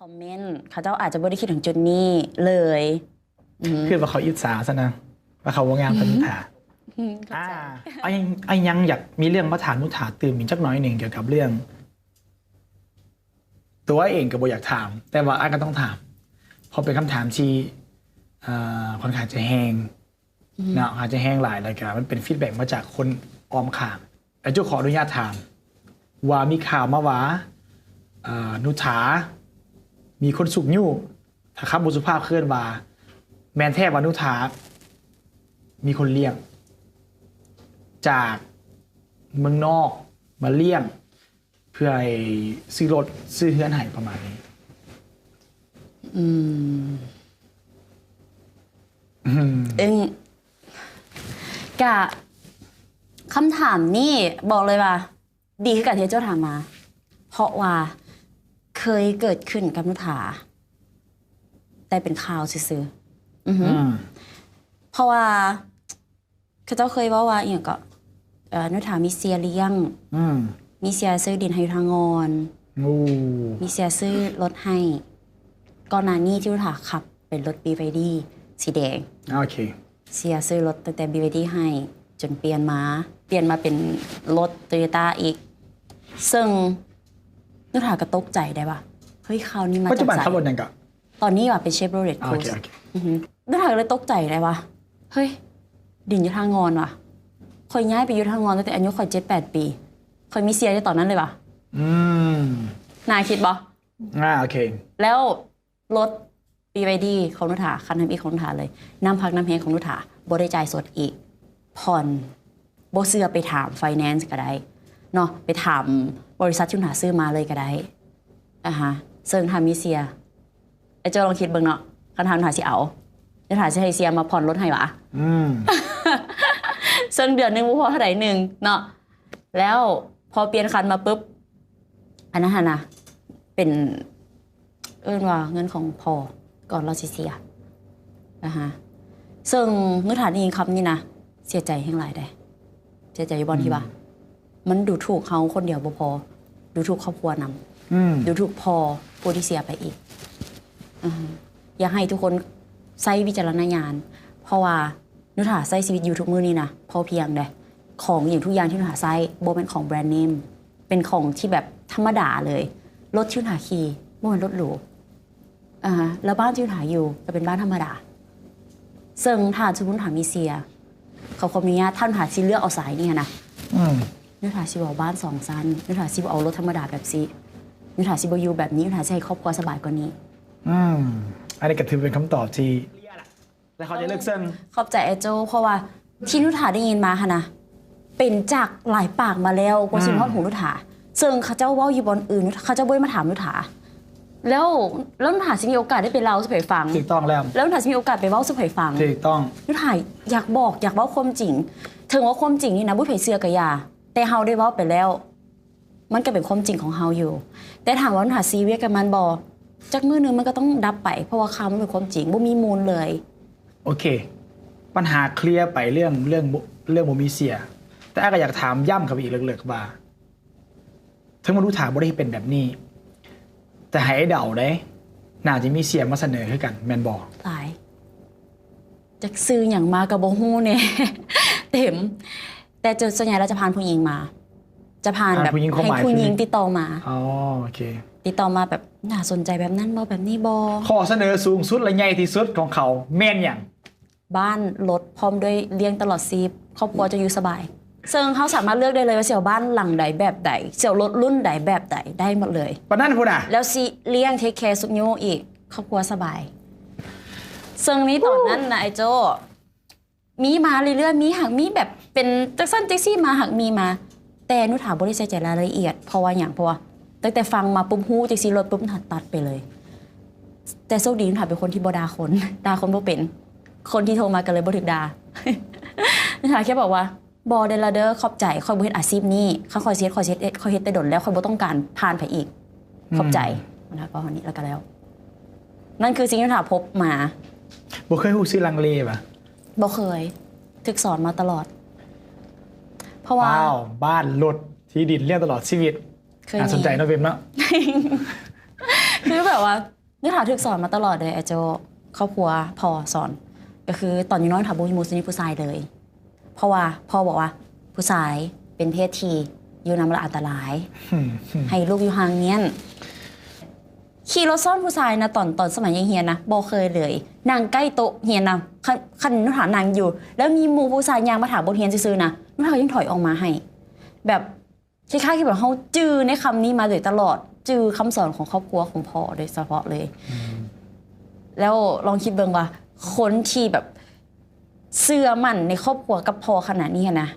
ຄອມເມັນ ເຂົາເຈົ້າອາດຈະບໍ່ໄດ້ຄິດເຖິງຈຸດນີ້ເລີຍ. ອືມ ຄືວ່າເຂົາອິດສາຊັ້ນນະ ວ່າເຂົາບໍ່ງາມປານ ອືມ ນິທາ. ອືມ ເຂົ້າໃຈ. ອ່າ ເອົາຫຍັງ ເອົາຫຍັງຢາກມີເລື່ອງມາຖາມນຸຖາຕື່ມອີກຈັກໜ້ອຍໜຶ່ງ ກ່ຽວກັບເລື່ອງ ຕົວເອງກໍບໍ່ຢາກຖາມ ແຕ່ວ່າອ້າຍກໍຕ້ອງຖາມ ເພາະເປັນຄຳຖາມທີ່ ເອີ ຂ້ອນຂ້າງຈະແຮງ ອືມ ເນາະ ອາດຈະແຮງຫຼາຍ ແລ້ວກະມັນເປັນຟີດແບັກມາຈາກຄົນອ້ອມຂ້າງ. ອາໂຈຂໍອະນຸຍາດຖາມວ່າ ມີຂ່າວມາວ່າ ເອີ ນຸຖາມີຄົນຊຸກຍູ້ ຖ້າຄຳບໍ່ສຸພາບເອີ້ນວ່າ ແມ່ນແທ້ວ່ານຸຖາມີຄົນລ້ຽງ ຈາກເມືອງນອກມາລ້ຽງ ເພື່ອໃຫ້ຊື້ລົດຊື້ເຮືອນໃຫ້ ປະມານນີ້. ອືມ ອືມ ເອີງ ກະ ຄຳຖາມນີ້ບອກເລີຍວ່າ ດີຄືກັນທີ່ເຈົ້າຖາມມາ ເພາະວ່າເຄີຍເກີດຂຶ້ນກັບນຸຖາ ແຕ່ເປັນຂ່າວຊື່ໆ. ອືຮຶ ອືມ ເພາະວ່າ ເຂົາເຈົ້າເຄີຍເວົ້າວ່າອີ່ຫຍັງເກາະ ເອີ ນຸຖາມີເຊຍລ້ຽງ ອືມ ມີເຊຍຊື້ດິນໃຫ້ຢູ່ທ່າງອນ ໂອ້ ມີເຊຍຊື້ລົດໃຫ້. ກ່ອນໜ້ານີ້ທີ່ນຸຖາຂັບເປັນລົດບີວາຍດີສີແດງ ໂອເຄ ເຊຍຊື້ລົດຕັ້ງແຕ່ບີວາຍດີໃຫ້ ຈົນປ່ຽນມາ ປ່ຽນມາເປັນລົດໂຕໂຍຕ້າອີກ ເຊິ່ງນຸຖາກໍຕົກໃຈໄດ້ວ່າ ເຮີ້ຍ ຂ່າວນີ້ມາຈາກໃສ? ປັດຈຸບັນຂັບລົດຫຍັງເກາະ? ຕອນນີ້ວ່າເປັນເຊໂຣເລັດ ໂອເຄ ຄູສ ໂອເຄ ອືຮຶ ແລ້ວຂ້ອຍກໍເລີຍຕົກໃຈໄດ້ວ່າ ເຮີ້ຍ ດິນຢູ່ທ່າງອນວ່າ ຂ້ອຍຍ້າຍໄປຢູ່ທ່າງອນຕັ້ງແຕ່ອາຍຸຂ້ອຍເຈັດແປດປີ ຂ້ອຍມີເຊຍແຕ່ຕອນນັ້ນເລີຍວ່າ ອືມ ໜ້າຄິດບໍ່? ອ່າ ໂອເຄ ແລ້ວລົດບີວາຍດີຂອງນຸຖາ ຄັນທຳອິດຂອງນຸຖາເລີຍ ນ້ຳພັກນ້ຳແຮງຂອງນຸຖາ ບໍ່ໄດ້ຈ່າຍສົດອີກ ຜ່ອນ ບໍ່ເຊື່ອໄປຖາມໄຟແນນສ໌ກໍໄດ້ເນາະ ໄປຖາມບໍລິສັດທີ່ນຸຖາຊື້ມາເລີຍກໍໄດ້ ອາຮະ ເຊິ່ງຖ້າມີເຊຍ ອ້າຍໂຈ້ລອງຄິດເບິ່ງເນາະ ຄັນຖ້ານຸຖາຊິເອົາ ນຸຖາຊິໃຫ້ເຊຍມາຜ່ອນລົດໃຫ້ຫວາ? ອືມ ເຊິ່ງເດືອນໜຶ່ງບໍ່ພໍເທົ່າໃດໜຶ່ງເນາະ ແລ້ວພໍປ່ຽນຄັນມາປຶບ ອັນນັ້ນຫັ້ນນະ ເປັນ ເອີ້ນວ່າເງິນຂອງພໍ່ກ່ອນລາວຊິເສຍ ອາຮະ ເຊິ່ງນຸຖາໄດ້ຍິນຄຳນີ້ນະ ເສຍໃຈແຮງຫຼາຍເດ້ ເສຍໃຈຢູ່ບ່ອນທີ່ວ່າ ອືມ ມັນດູຖູກເຮົາຄົນດຽວບໍ່ພໍ ດູຖູກຄອບຄົວນຳ ອືມ ດູຖູກພໍ່ຜູ້ທີ່ເສຍໄປອີກ ອາຮະ ຢາກໃຫ້ທຸກຄົນໃຊ້ວິຈາລະນະຍານ ເພາະວ່ານຸຖາໃຊ້ຊີວິດຢູ່ທຸກມື້ນີ້ນະ ພໍພຽງເດ້ ຂອງຫຍັງທຸກຢ່າງທີ່ນຸຖາໃຊ້ບໍ່ແມ່ນຂອງແບຣນເນມ ເປັນຂອງທີ່ແບບທຳມະດາເລີຍ ລົດທີ່ໜາຂີ່ບໍ່ແມ່ນລົດຫຼູ ອາ ແລ້ວບ້ານທີ່ໜາຢູ່ກໍເປັນບ້ານທຳມະດາ ເຊິ່ງຖ້າສົມມຸດຫາມີເຊຍ ຂໍຄວາມອະນຸຍາດ ຖ້າໜາຊິເລືອກເອົາສາຍນີ້ຫັ້ນນະ ອືມ ໜາຊິບໍ່ເອົາບ້ານສອງຊັ້ນ ໜາຊິບໍ່ເອົາລົດທຳມະດາແບບຊີ້ ໜາຊິບໍ່ຢູ່ແບບນີ້ ໜາຊິໃຫ້ຄອບຄົວສະບາຍກວ່ານີ້ ອືມ ອັນນີ້ກໍຖືເປັນຄຳຕອບທີ່ ແລະ ເຂົາຈະເລືອກເຊິ່ງ ຂອບໃຈອ້າຍໂຈ້ ເພາະວ່າທີ່ນຸຖາໄດ້ຍິນມາຫັ້ນນະ ເປັນຈາກຫຼາຍປາກມາແລ້ວ ກວ່າຊິ ອືມ ຮອດຫູນຸຖາ ເຊິ່ງເຂົາເຈົ້າເວົ້າຢູ່ບ່ອນອື່ນ ເຂົາເຈົ້າບໍ່ໄດ້ມາຖາມນຸຖາ ແລ້ວ ແລ້ວນຸຖາຊິມີໂອກາດໄດ້ໄປເລົ່າສູ່ໃຜຟັງ? ຖືກຕ້ອງແລ້ວ ແລ້ວນຸຖາຊິມີໂອກາດໄປເວົ້າສູ່ໃຜຟັງ? ຖືກຕ້ອງ ນຸຖາຢາກບອກ ຢາກເວົ້າຄວາມຈິງ ເຖິງວ່າຄວາມຈິງນີ້ນະ ບໍ່ໃຜເຊື່ອກໍຢ່າ ແຕ່ເຮົາໄດ້ເວົ້າໄປແລ້ວ ມັນກໍເປັນຄວາມຈິງຂອງເຮົາຢູ່ ແຕ່ຖາມວ່າໜາຊີວິດກັບມັນບໍ່? ຈັກມື້ໜຶ່ງມັນກໍຕ້ອງດັບໄປ ເພາະວ່າຂ່າວມັນເປັນຄວາມຈິງ ບໍ່ມີມູນເລີຍ. ໂອເຄ ບັນຫາເຄລຍໄປເລື່ອງ ເລື່ອງ ເລື່ອງບໍ່ມີເຊຍ ແຕ່ອ້າຍກໍຢາກຖາມຢ້ຳເຂົ້າໄປອີກເລິກໆວ່າ ເຖິງມະນຸດຖາບໍ່ໄດ້ເປັນແບບນີ້ ແຕ່ໃຫ້ເດົາເດ້ ໜ້າຈະມີເຊຍມາສະເໜີຄືກັນ ແມ່ນບໍ່? ຫຼາຍ ຈັກຊື່ຫຍັງມາກໍບໍ່ຮູ້ແນ່ ເຕັມ ແຕ່ຈະ ສ່ວນໃຫຍ່ແລ້ວຈະຜ່ານຜູ້ຍິງມາ ຈະຜ່ານແບບ ຜ່ານຜູ້ຍິງ ຄວາມໝາຍ ໃຫ້ຜູ້ຍິງຕິດຕໍ່ມາ ອໍ ໂອເຄ ຕິດຕໍ່ມາແບບ ໜ້າສົນໃຈແບບນັ້ນບໍ່ ແບບນີ້ບໍ່? ຂໍ້ສະເໜີສູງສຸດ ແລະ ໃຫຍ່ທີ່ສຸດຂອງເຂົາແມ່ນຫຍັງ? ບ້ານ ລົດ ພ້ອມດ້ວຍລ້ຽງຕະຫຼອດຊີບ ຄອບຄົວຈະຢູ່ສະບາຍ ເຊິ່ງເຮົາສາມາດເລືອກໄດ້ເລີຍວ່າຊິເອົາບ້ານຫຼັງໃດແບບໃດ ຊິເອົາລົດລຸ້ນໃດແບບໃດ ໄດ້ໝົດເລີຍ ປານນັ້ນພຸ້ນນະ ແລ້ວຊິລ້ຽງ ເທກແຄຊຸກຍູ້ອີກ ຄອບຄົວສະບາຍ ເຊິ່ງໃນຕອນນັ້ນນະ ອ້າຍໂຈ້ ມີມາເລື້ອຍໆ ມີຫາກມີແບບເປັນຈັ່ງຊັ້ນຈັ່ງຊີ້ມາ ຫາກມີມາ ແຕ່ນຸຖາບໍ່ໄດ້ໃສ່ໃຈລາຍລະອຽດ ເພາະວ່າຫຍັງ? ເພາະວ່າຕັ້ງແຕ່ຟັງມາປຸບ ຮູ້ຈັ່ງຊີ້ລົດປຸບ ໜາຕັດໄປເລີຍ ແຕ່ໂຊກດີນຸຖາເປັນຄົນທີ່ບໍ່ດ່າຄົນ ດ່າຄົນບໍ່ເປັນ ຄົນທີ່ໂທມາກໍເລີຍບໍ່ຖືກດ່າ ນຸຖາແຄ່ບອກວ່າ ບໍ່ໄດ້ລະເດີ ຂອບໃຈ ຂ້ອຍບໍ່ເຮັດອາຊີບນີ້ ຄັນຂ້ອຍຊິເຮັດ ຂ້ອຍຊິເຮັດ ຂ້ອຍເຮັດແຕ່ດົນແລ້ວ ຂ້ອຍບໍ່ຕ້ອງການຜ່ານໃຜອີກ ຂອບໃຈ ອືມ ນະ ກໍເທົ່ານີ້ ແລ້ວກໍແລ້ວ ນັ້ນຄືສິ່ງທີ່ໜາພົບມາ ບໍ່ເຄີຍຮູ້ສຶກລັງເລຫວາ? ບໍ່ເຄີຍ ຖືກສອນມາຕະຫຼອດ ເພາະວ່າ ວ້າວ ບ້ານ ລົດ ທີ່ດິນ ລ້ຽງຕະຫຼອດຊີວິດ ເຄີຍ ໜ້າສົນໃຈເນາະ ເບມເນາະ ຄືແບ ແຕ່ວ່າ ເນຍ ຖ້າຖືກສອນມາຕະຫຼອດເລີຍ ອ້າຍໂຈ້ ຄອບຄົວພໍ່ສອນ ກໍຄືຕອນຢູ່ນ້ອຍຖ້າບໍ່ມີໝູ່ຊິມີຜູ້ຊາຍເລີຍ ເພາະວ່າພໍ່ບອກວ່າຜູ້ຊາຍເປັນເພດທີ່ຢູ່ນຳແລ້ວອັນຕະລາຍ ໃຫ້ລູກຢູ່ຫ່າງເນຍ ຂີ່ລົດຊ້ອນຜູ້ຊາຍນະ ຕອນ ຕອນສະໄໝຍັງຮຽນນະ ບໍ່ເຄີຍເລີຍ ນັ່ງໃກ້ໂຕະຮຽນນະ ຄັນ ຄັນນຸຖານັ່ງຢູ່ ແລ້ວມີໝູ່ຜູ້ຊາຍຍ່າງມາຖາບົດຮຽນຊື່ໆນະ ນຸຖາກໍຍັງຖອຍອອກມາໃຫ້ ແບບ ຄ້າຍໆຄືແບບເຮົາຈື່ໃນຄຳນີ້ມາໂດຍຕະຫຼອດ ຈື່ຄຳສອນຂອງຄອບຄົວຂອງພໍ່ໂດຍສະເພາະເລີຍ ແລ້ວລອງຄິດເບິ່ງວ່າ ຄົນທີ່ແບບເຊື່ອໝັ້ນໃນຄອບຄົວກັບພໍ່ຂະໜາດນີ້ຫັ້ນນະ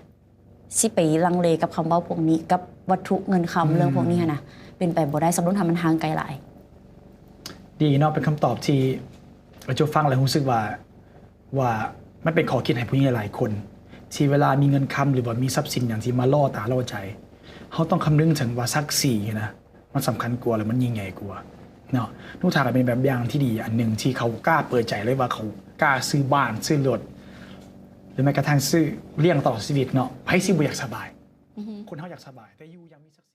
ຊິໄປລັງເລກັບຄຳເວົ້າພວກນີ້ ກັບວັດຖຸເງິນຄຳເລື່ອງພວກນີ້ຫັ້ນນະ ເປັນໄປບໍ່ໄດ້ ສຳລັບຖ້າມັນຫ່າງໄກຫຼາຍ. ດີເນາະ ເປັນຄຳຕອບທີ່ ເຈົ້າຟັງແລ້ວຮູ້ສຶກວ່າ ວ່າມັນເປັນຂໍ້ຄິດໃຫ້ຜູ້ຍິງຫຼາຍໆຄົນ ທີ່ເວລາມີເງິນຄຳ ຫຼືວ່າມີຊັບສິນຫຍັງທີ່ມາຫຼໍ່ຕາຫຼໍ່ໃຈ ເຮົາຕ້ອງຄຳນຶງເຖິງວ່າສັກສີນະ ມັນສຳຄັນກວ່າ ແລະ ມັນຍິ່ງໃຫຍ່ກວ່າເນາະ. ນຸຖາກໍເປັນແບບຢ່າງທີ່ດີອັນໜຶ່ງ ທີ່ເຂົາກ້າເປີດໃຈເລີຍວ່າເຂົາກ້າຊື້ບ້ານ ຊື້ລົດ ຫຼືແມ້ກະທັ່ງຊື້ລ້ຽງຕະຫຼອດຊີວິດເນາະ. ໃຜຊິບໍ່ຢາກສະບາຍ? ຄົນເຮົາຢາກສະບາຍ ແຕ່ຢູ່ຢ່າງມີສັກ